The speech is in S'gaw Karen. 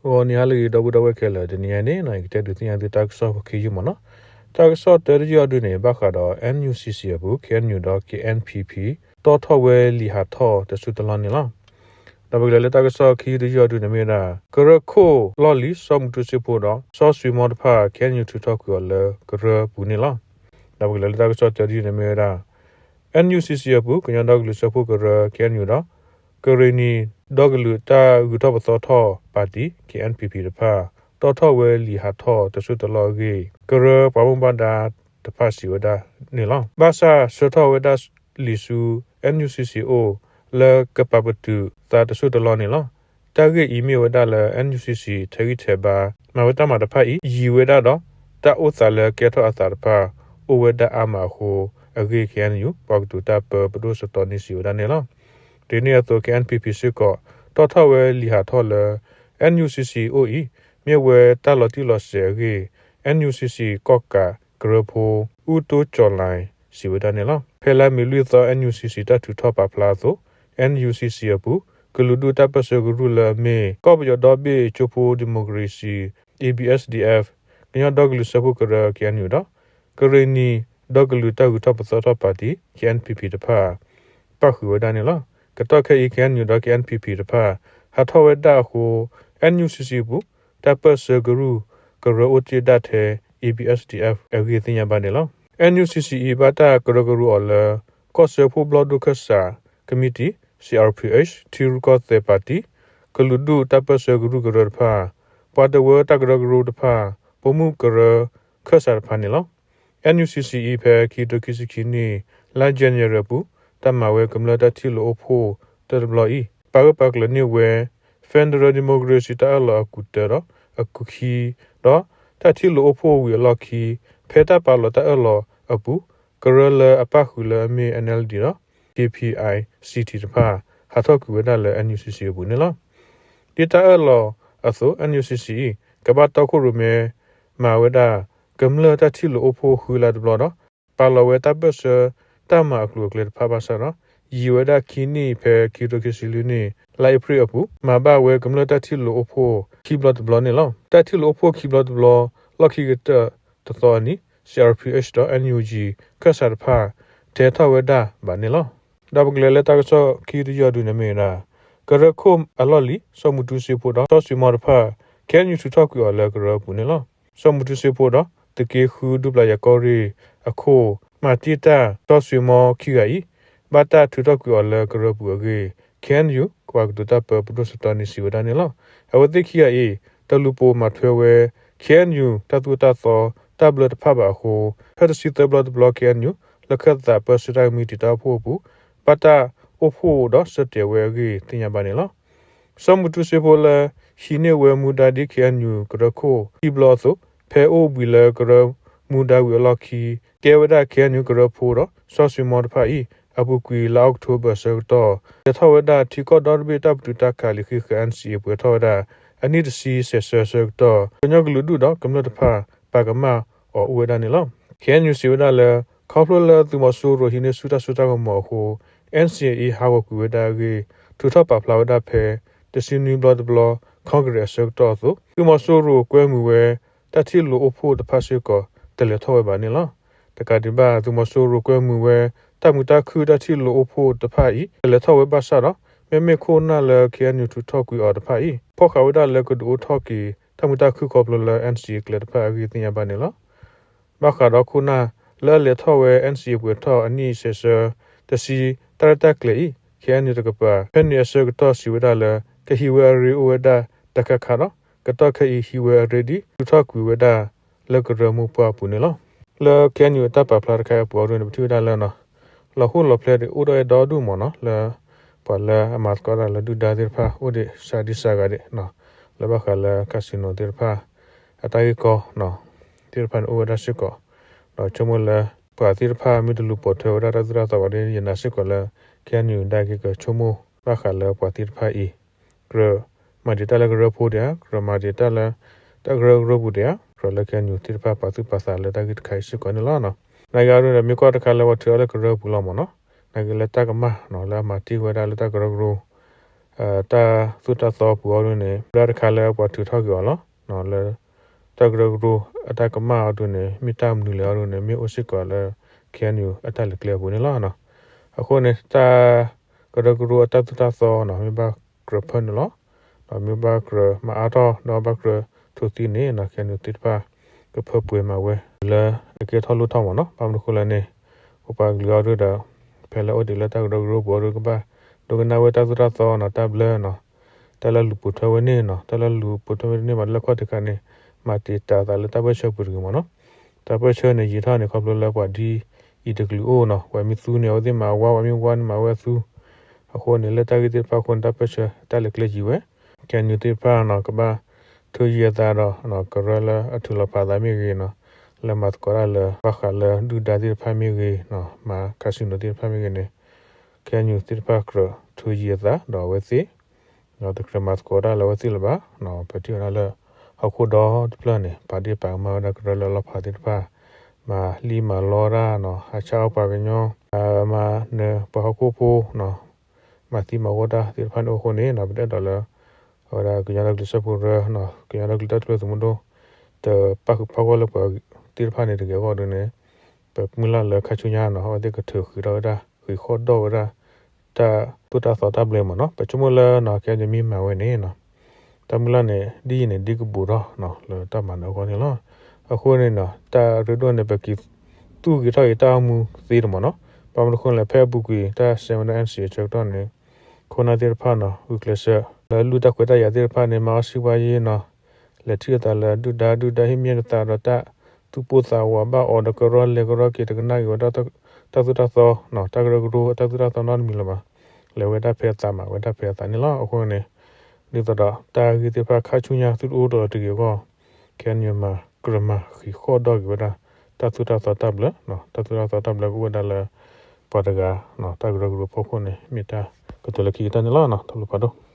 ဂီၤနံၤဟါလၢအဂ့ၤ ဒီပုၢ်ဒီဝဲၢ်ခဲလၢာ်, တနံၤအံၤန့ၣ် ယကတဲဒုးသ့ၣ်ညါသုတၢ်ကစီၣ်ဖဲခံယုၢ်မ့ၢ်နီၤ. တၢ်ကစီၣ်တၢတယုၢ်အံၤဒုးန့ၣ် ဘၣ်ဃးဒီး NUCC အပူၤ KNU ဒီး KNPP တီၣ်ထီၣ်ဝဲလံာ်ဟးထီၣ်တစိၢ်တလီၢ်န့ၣ်လီၤ. ဒီးပကလဲၤလၢတၢ်ကစီၣ်ခံယုၢ်တယုၢ်အံၤဒုးန့ၣ်မ့ၢ်ဝဲဒၣ် ကရၢခိၣ်လီၢ်လံၤ စီၤမူတူစ့ဖိဒီး စီၤစွ့ၤမီတဖၣ် KNU ထုးထီၣ်ကွံာ်အီၤလၢကရၢပူၤန့ၣ်လီၤ. ဒီးပကလဲၤလၢတၢ်ကစီၣ်တၢတယုၢ်န့ၣ်မ့ၢ်ဝဲဒၣ် NUCC အပူၤ ကညီဒီကလုာ်စၢဖှိၣ်ကရၢ KNU ဒီး ကရ့ၣ်နံၤ ဒီကလုာ်တၢ်ဂုၤထီၣ်ပသီထီၣ်ပၣ်တံၣ် KNPP တဖၣ် တီၣ်ထီၣ်ဝဲလံာ်ဟးထီၣ်တစိၢ်တလီၢ်အဂ့ၢ် ကရၢပှၤဘၣ်မူဘၣ်ဒါတဖၣ်စံးဝဲဒၣ်န့ၣ်လီၤ. ဘၣ်ဆၣ်ဆှၢထီၣ်ဝဲဒၣ်လံာ်ဆူ NUCC အအိၣ် လၢကပာ်ပတုာ်သးတစိၢ်တလီၢ်န့ၣ်လီၤ. တၢ်ဂ့ၢ်အံၤမ့ၢ်ဝဲဒၣ်လၢ NUCC ထဲးဂံၢ်ထဲးဘါ မၤဝဲတၢ်မၤတဖၣ်အံၤ ယံၤဝဲဒၣ်ဒီး တၢ်အိၣ်သးလၢကဲထီၣ်အသးတဖၣ် အိၣ်ဝဲဒၣ်အါမးအဃိအဂ့ၢ် KNU ပှၤကတိၤတၢ်ပၢ ပဒိၣ်စတီနံၤ စံးဝဲဒၣ်န့ၣ်လီၤ. ဒ်န့ၣ်အသိး KNPP စ့ၢ်ကီး တီၣ်ထီၣ်ဝဲလံာ်ဟးထီၣ်လၢ NUCC အအိၣ်အံၤ မ့ၢ်ဝဲတၢ်လီၤတံၢ်လီၤဆဲးအဂ့ၢ် NUCC ကီၣ်ကးကရၢဖိ အူတိကၠီၤလၣ် စံးဝဲဒၣ်န့ၣ်လီၤ. ဖဲလါမ့ၤလွံၢ်သီ NUCC တၢ်ထုးထီၣ်ပာ်ဖျါအသိး NUCC အပူၤ ကလုာ်ဒူၣ်တၢ်ပၢၢ်ဆၢကရူၢ်လၢအမ့ၢ် ကီၢ်ပယီၤဒီဘ့ၣ်ကၠိဖိဒံၣ်မိၣ်ကရ့ၣ်စံၣ် A B S D F, ကညီဒီကလုာ်စၢဖှိၣ်ကရၢ KNU ဒီး ကရ့ၣ်နံၤ ဒီကလုာ်တၢ်ဂုၤထီၣ်ပသီထီၣ်ပၣ်တံၣ် KNPP တဖၣ် ပၣ်ဃုာ်ဝဲဒၣ်န့ၣ်လီၤ. ကတီၢ်ခဲအံၤ KNU ဒီး KNPP တဖၣ် ဟးထီၣ်ဝဲဒၣ်အဃိ NUCC အပူၤ တၢ်ပၢၢ်ဆၢကရူၢ်ကရၢအိၣ်တ့ၢ်ဒၣ်ထဲ A B S D F အဂ့ၢ်သ့ၣ်ညါဘၣ်န့ၣ်လီၤ. NUCC အံၤ ဘၣ်တၢ်ကရၢကရိအီၤလၢ ကီၢ်စၢဖှိၣ်ဘျီၣ်ဒိၣ်ခၢၣ်စး ကမံးတံာ် C R P H ထံရူၢ်ကီၢ်သဲးပၣ်တံၣ် ကလုာ်ဒူၣ်တၢ်ပၢၢ်ဆၢကရူၢ်ကရၢတဖၣ် ပှၤတဝၢတၢ်ကရၢကရိတဖၣ် ပိာ်မုၣ်ကရၢခၢၣ်စးတဖၣ်န့ၣ်လီၤ. NUCC အံၤ ဖဲခံကထိခံဆံခံနံၣ် လါယနူၤအါရံၤအပူၤ တၢ်မၤဝဲကမျၢၢ်တၢ်ထံၣ်လိာ်အိၣ်ဖှိၣ်တၢတဘျီအံၤ ပာ်ဂၢၢ်ပာ်ကျၢၤန့ၢ်ဝဲ Federal Democracy တၢ်အၢၣ်လီၤအကူာ်တၢဒီးအကူာ်ခံ ဒီးတၢ်ထံၣ်လိာ်အိၣ်ဖှိၣ်ဝံၤအလီၢ်ခံ ဖဲတၢ်ပာ်လီၤတၢ်အၢၣ်လီၤအပူၤ ကရၢလၢအပၣ်ဃုာ်လၢအမ့ၢ် N L D ဒီး K P I C T တဖၣ် ဟးထီၣ်ကွံာ်ဝဲဒၣ်လၢ NUCC အပူၤန့ၣ်လီၤ. ဒ်တၢ်အၢၣ်လီၤအသိး NUCC အံၤ ကဘၣ်တီခိၣ်ရိၣ်မဲ မၤဝဲဒၣ် ကမျၢၢ်တၢ်ထံၣ်လိာ်အိၣ်ဖှိၣ်ဃုလါတဘျီဒီး ပာ်လီၤဝဲတၢ်ပၢၢ်ဆၢတၢ်မၤအကျိၤအကျဲတဖၣ်ဘၣ်ဆၣ်ဒီး ယံာ်ဝဲဒၣ်ခံနံၣ်ဖဲခံကထိခံဆံလွံၢ်နံၣ် လါအ့ဖြ့ၣ်အပူၤ မၤဘၣ်ဝဲကမျၢၢ်တၢ်ထံၣ်လိာ်အိၣ်ဖှိၣ်ခံဘျီတဘျီန့ၣ်လီၤ. တၢ်ထံၣ်လိာ်အိၣ်ဖှိၣ်ခံဘျီတဘျီ လီၢ်ခံကတၢၢ်တသီအနံၤ C R P H ဒီး N U G ခၢၣ်စးတဖၣ် တဲထီၣ်ဝဲဒၣ်ဘၣ်န့ၣ်လီၤ. ဒီးပကလဲၤလၢတၢ်ကစီၣ်ခံတယုၢ်အံၤဒုးန့ၣ်မ့ၢ်ဝဲဒၣ် ကရၢခိၣ်အလီၢ်လံၤ စီၤမူတူစ့ဖိဒီး စီၤစွံမီတဖၣ် K N U ထုးထီၣ်ကွံာ်အီၤလၢကရၢပူၤန့ၣ်လီၤ. စီၤမူတူစ့ဖိဒီး သုးက့ဃုဒူပျၢ်ယၤကီၢ်ရ့ၣ်အခိၣ် မၤတံာ်တာ် စီၤစွံမီခံဂၤအံၤ ဘၣ်တၢ်ထုးထီၣ်ကွံာ်အီၤလၢကရၢပူၤအဂ့ၢ် K N U ပှၤကတိၤတၢ်ပၢ ပဒိၣ်စတီနံၤ စံးဝဲဒၣ်န့ၣ်လီၤ. အဝဲသ့ၣ်ခံဂၤအံၤ တၢ်လူၤပိာ်မၤထွဲဝဲ K N U တၢ်သိၣ်တၢ်သီတၢ်ဘျၢတဖၣ်ဘၣ်အဃိ ဖဲတဆံသၢဘျီတဘျီ K N U လၢခၢၣ်သးပၢဆှၢတၢ်ကမံးတံာ်တာ်အိၣ်ဖှိၣ်အပူၤ ဘၣ်တၢ်အိၣ်ဖှိၣ်ဒီးဆၢတဲာ်ဝဲအဂ့ၢ်သ့ၣ်ညါဘၣ်န့ၣ်လီၤ. စီၤမူတူစ့ဖိလၢ ဟံးန့ၢ်ဝဲမူဒါဒ် K N U ကရၢခိၣ်ခံဘျီအသိး ဖဲအိၣ်ဘှံးလၢကရၢမူဒါဝံၤအလီၢ်ခံ ကဲဝဲဒၣ် K N U ကရၢဖိဒီး စီၤစွံမီတဖၣ်အံၤ အပူၤကွံာ်လါအီးကထိဘၢၣ်အဆၢကတီၢ် လဲၤထီၣ်ဝဲဒၣ်ထံကီၢ်ဒီတဘ့ၣ်တၢ်ပတုာ်တၢ်ခးလံာ်ဃံးဃာ် N C A ပှဲၤထီၣ်ဝဲဒၣ် အနံၣ်တဆံဆဲးဆၢဆၢကတီၢ် ကညီကလုာ်ဒူၣ်ဒီးကမျၢၢ်တဖၣ် ပာ်ကမၣ်အီၤအိၣ်ဝဲဒၣ်န့ၣ်လီၤ. K N U စံးဝဲဒၣ်လၢ ခီဖျိလၢသုးမီၤစိရိၤဟံးန့ၢ်ဆူၣ်တၢ်စိတၢ်ကမီၤအဃိ N C A အံၤဟးဂီၤကွံာ်ဝဲဒၣ်အဂ့ၢ် ထုးထီၣ်ပာ်ဖျါဝဲဒၣ်ဖဲ တဆံနွံဘျီတဘျီ Congress အဆၢကတီၢ်အသိး သုးမီၤစိရိၤကွဲမုာ်ဝဲ တၢ်ထံၣ်လိာ်အိၣ်ဖှိၣ်တဖၣ်စ့ၢ်ကီး တလဲၤထီၣ်ဝဲဘၣ်န့ၣ်လီၤ. တကးဒံးဘၣ် သုးမီၤစိရိၤကွဲမုာ်ဝဲ တၢ်မုာ်တၢ်ခုၣ်တၢ်ထံၣ်လိာ်အိၣ်ဖှိၣ်တဖၣ်အံၤ တလဲၤထီၣ်ဝဲဘၣ်ဆၣ်ဒီး မ့မ့ၢ်ခိၣ်နၢ်လၢ K N U ထုးထီၣ်ကွံာ်အီၤတဖၣ်အံၤ ဖီၣ်ဃာ်ဝဲဒၣ်လၢကဒုးအိၣ်ထီၣ်က့ၤ တၢ်မုာ်တၢ်ခုၣ်ခီဖျိလၢ N C A ကျဲတဖၣ်အဂ့ၢ်သ့ၣ်ညါဘၣ်န့ၣ်လီၤ. ဘၣ်ဃးဒီးခိၣ်နၢ်လၢအလဲၤထီၣ်ဝဲ N C A ပှဲၤထီၣ်အနံၣ်ဆဲးဆၢ တဆံ တၢ်ရဲၣ်တၢ်ကျဲၤအံၤ K N U တကပၤ ဖဲန့ၣ်အဆၢကတီၢ်စံးဝဲဒၣ်လၢ ကဟံးဝဲအရ့အိၣ်ဝဲဒၣ်တခါခါဒီး ကတီၢ်ခဲအံၤဟံးဝဲအရ့ဒ် ထုးထီၣ်ကွံာ်ဝဲဒၣ်လၢကရၢမိၢ်ပှၢ်အပူၤန့ၣ်လီၤ. လၢ K N U အတၢ်ပာ်ဖျါတခါအံၤအပူၤအံၤန့ၣ် ပထံၣ်ဝဲဒၣ်လၢ လီၤဟူၣ်လီၤဖျဲးဒံးအိၣ်ဒီးအဲၣ်ဒီဒူၣ်မ့ၢ်နီၤ လၢ ပှၤလၢအမၤသကိးတၢ်လၢဒုၣ်ဒါသ့ၣ်တဖၣ် အိၣ်ဒံးစှၤဒံးစှၤဂၤဒံး လၢဘၣ်ဃးလၢ casino သ့ၣ်တဖၣ် အတၢ်ဂ့ၢ်ကီသ့ၣ်တဖၣ်န့ၣ်အိၣ်ဝဲဒၣ်စ့ၢ်ကီး ဒီးဆိကမိၣ်လၢ ပှၤသ့ၣ်တဖၣ်မ့ၢ်တလူၤပိာ်ထွဲဝဲဒၣ်တၢ်သိၣ်တၢ်သီဘၣ်ဒီး ယနာ်စ့ၢ်ကီးလၢ K N U ဒၣ်က့ၤကဆိကမိၣ်ဘၣ်ဃးလၢပှၤသ့ၣ်တဖၣ်အံၤ ကြၢးမၤဒံးတၢ်လၢကရၢဖိဒံးဧါ ကြၢးမၤဒံးတၢ်လၢ တၢ်ကရၢကရိပူၤဒံးဧါ ကြၢးလၢ K N U သ့ၣ်တဖၣ်ပာ်သူၣ်ပာ်သးလၢတၢ်ဂ့ၢ်တခါအံၤစ့ၢ်ကီးန့ၣ်လီၤ. နာ်က့အံၤဒီး မ့ၢ်ကွၢ်တခါလၢပှၤထုးအီၤလၢကရၢပူၤလီၤမ့ၢ်နီၤ နာ်က့လၢတၢ်ကမၣ်လၢအမၤတ့ၢ်ဝဲဒၣ်လၢတၢ်ကရၢကရိ တၢ်သိၣ်တၢ်သီပူၤအီၤဒ်န့ၣ် ဘျါတခါလၢပှၤထုးထီၣ်က့ၤအီၤလီၤ. လၢတၢ်ကရၢကရိအတၢ်ကမၣ်အီၤဒ်န့ၣ် မ့ၢ်တၢ်မနုၤလဲၣ်အီၤဒ်န့ၣ် မ့ၢ်အိၣ်စ့ၢ်ကီးလၢ KNU အတၢ်လဲၤကျဲအပူၤန့ၣ်လီၤ. အဃိန့ၣ် တၢ်ကရၢကရိအတၢ်သိၣ်တၢ်သီန့ၣ် မ့ၢ်ဘၣ်ကြၢးဖၢနုာ်လီၤ. ဒီးမ့ၢ်ဘၣ်ကြၢးမၤအါထီၣ် ဒီးဘၣ်ကြၢးထိးသံန့ၣ် KNU သ့ၣ်တဖၣ် ကဖၢပှဲၤမၤဝဲ လၢအကဲထီၣ်လိၣ်ထီၣ်မ့ၢ်နီၤ. ဘၣ်မနုၤဃိလဲၣ်န့ၣ် ပပှၤကလုာ်အီၤဒ်ဒီး ဖဲလၢအိၣ်ဒံးလၢတၢ်ကရၢကရိပူၤအီၤဒ် ကဘၣ်ဒိကနၣ်ဝဲတၢ်သိၣ်တၢ်သီနီၤ တၢ်ဘျၢနီၤ. တၢ်လၢလူၤပိာ်ထွဲဝဲန့ၣ်နီၤ တၢ်လၢလူၤပိာ်ထွဲဝဲတန့ၢ်ဘၣ်လၢခီၣ်ထံးခါန့ၣ် မၤတံာ်တာ်သးလၢတၢ်ပၢၢ်ဆၢပူၤတဂ့ၤမ့ၢ်နီၤ. တၢ်ပၢၢ်ဆၢန့ၣ် ယံာ်ထီၣ်န့ၣ်ခီဖျိလၢပှၤဒ်အံၤတကလုာ်အိၣ်နီၤ. ပှၤမ့ၢ်သူန့ၣ် အဝဲသ့ၣ်မၤဝါ ပှၤမ့ၢ်ဝါန့ၣ်မၤဝဲအသူ. အဃိန့ၣ် လၢတၢ်ဂ့ၢ်သ့ၣ်တဖၣ်အဃိန့ၣ် တၢ်ပၢၢ်ဆၢတၢ်လဲၤကျဲယံာ်ဝဲ KNU သ့ၣ်တဖၣ်နီၤ ကဘၣ်ထိယံာ်အသးဒီး ကရၢလၢအထုးလီၤဖးအသးမ့ၢ်ဂ့ၤနီၤ လၢမၤသကိးတၢ်လၢ ဘၣ်ဃးလၢဒုၣ်ဒါသ့ၣ်တဖၣ်မ့ၢ်ဂ့ၤနီၤ မၤ casino သ့ၣ်တဖၣ်မ့ၢ်ဂ့ၤန့ၣ် KNU သ့ၣ်တဖၣ်ကြၢးထိယံာ်အသးဒီးအဝဲသ့ၣ် ဒီးတကြၢးမၤသကိးတၢ်လၢအဝဲသ့ၣ်လၢၤဘၣ်. ပထံၣ်ဝဲဒၣ်လၢ ဟီၣ်ခိၣ်ဒီတဖျၢၣ်န့ၣ် ပာ်ဒ့ၣ်ပာ်ကမၣ်ဝဲဒၣ်ကရၢလၢအလီၤဖးသ့ၣ်တဖၣ် မၤလံၣ်မၤလီတၢ်နီၤ ဟးဆါအီၣ်ပှၤကညီ မၤနၢၤပှၤဟီၣ်ခိၣ်ဖိနီၤ မၤသံမၤဝီတၢ်သ့ၣ်တဖၣ်န့ၣ်အိၣ်အဃိန့ၣ်နီၤ ပတအဲၣ်ဒိးလၢ အဝဲဒၣ်ကညီဒီကလုာ်စၢဖှိၣ်ကရၢနီၤ ကညီဒီကလုာ်တၢ်ထူၣ်ဖျဲးသုးမုၢ်ဒိၣ် တပၣ်ဃုာ်ဖီၣ်ဂီၢ်လၢပှၤသ့ၣ်တဖၣ်န့ၣ်တဂ့ၤအဂီၢ်ဒ်န့ၣ် ပမုၢ်လၢ်လၢခါဆူညါနီၤ အဝဲသ့ၣ်ကထုးဃံးထီၣ်ဝဲဒၣ် ဃံးဃီၣ်ဒီၣ်ဝဲဒၣ် တၢ်သိၣ်တၢ်သီတၢ်ဘျၢမ့ၢ်နီၤ. ပဆိကမိၣ်လၢနီၤ KNU မ့ၢ်မၤဝဲန့ၣ်နီၤ တၢ်မုၢ်လၢ်န့ၣ် ဒ်အံၤန့ၣ် ဒ်ကဘူးထီၣ်နီၤ လၢတၢ်မၤနၢၤအဂီၢ်န့ၣ်လီၤ. အဃိန့ၣ်နီၤ တၢ်ရ့ဒိၣ်န့ၣ် ပက့ၤသူၣ်ဂ့ၤထီၣ်ဂ့ၤတၢ်အိၣ်မူသ့တမ့ၢ်နီၤ. ဘၣ်မနုၤအဃိလဲၣ် ဖဲအပူၤကွံာ် တၢ်ဆဲးမၤနၢၤ NCA အဆၢကတီၢ်န့ၣ် ခိၣ်နၢ်သ့ၣ်တဖၣ်နီၤ ဂုာ်ကျဲးစၢး လၢလူၢ်တၢ်ခွဲးတၢ်ယာ်သ့ၣ်တဖၣ်န့ၣ် မၤအီၣ်စံးပှၤယ့နီၤ လဲၤထံၣ်အသးလၢဒုၣ်ဒါ ဒုၣ်ဒါဟ့ၣ်မ့ၢ်နသးဒီးတၢ်သူၣ်ပိၢ်သးဝး ဘၣ်အီၤဒီးကရီလဲၤကရီက့ၤ တကနၣ်က့ၤဝဲဒၣ်တၢ်သိၣ်တၢ်သီနီၤ တၢ်ကရၢကရိအတၢ်သိၣ်တၢ်သီနီတမံၤလၢၤဘၣ်. လဲၤဝဲဒၣ်ဖဲအသးမၤဝဲဒၣ် ဖဲအသးန့ၣ်လီၤ. အဃိန့ၣ် ဒ်သိးဒီးတၢ်ဂ့ၢ်သ့ၣ်တဖၣ်ခါဆူညါသုတအိၣ်ဒီးတဂ့ၤအဂီၢ် KNU မၤကြၢးမၤဃံးဃီၣ်ဒီၣ်က့ၤဝဲဒၣ် တၢ်သိၣ်တၢ်သီတၢ်ဘျၢနီၤ တၢ်သိၣ်တၢ်သီတၢ်ဘျၢကအိၣ်ဝဲဒၣ်လၢ ပှၤတဂၤနီၤ တၢ်ကရၢကရိဖီခိၣ်န့ၣ် မ့ၢ်တၢ်ကတိၤလၢခံကတၢၢ်န့ၣ်လီၤ. တၢ်ဘျုးဖးဒိၣ်.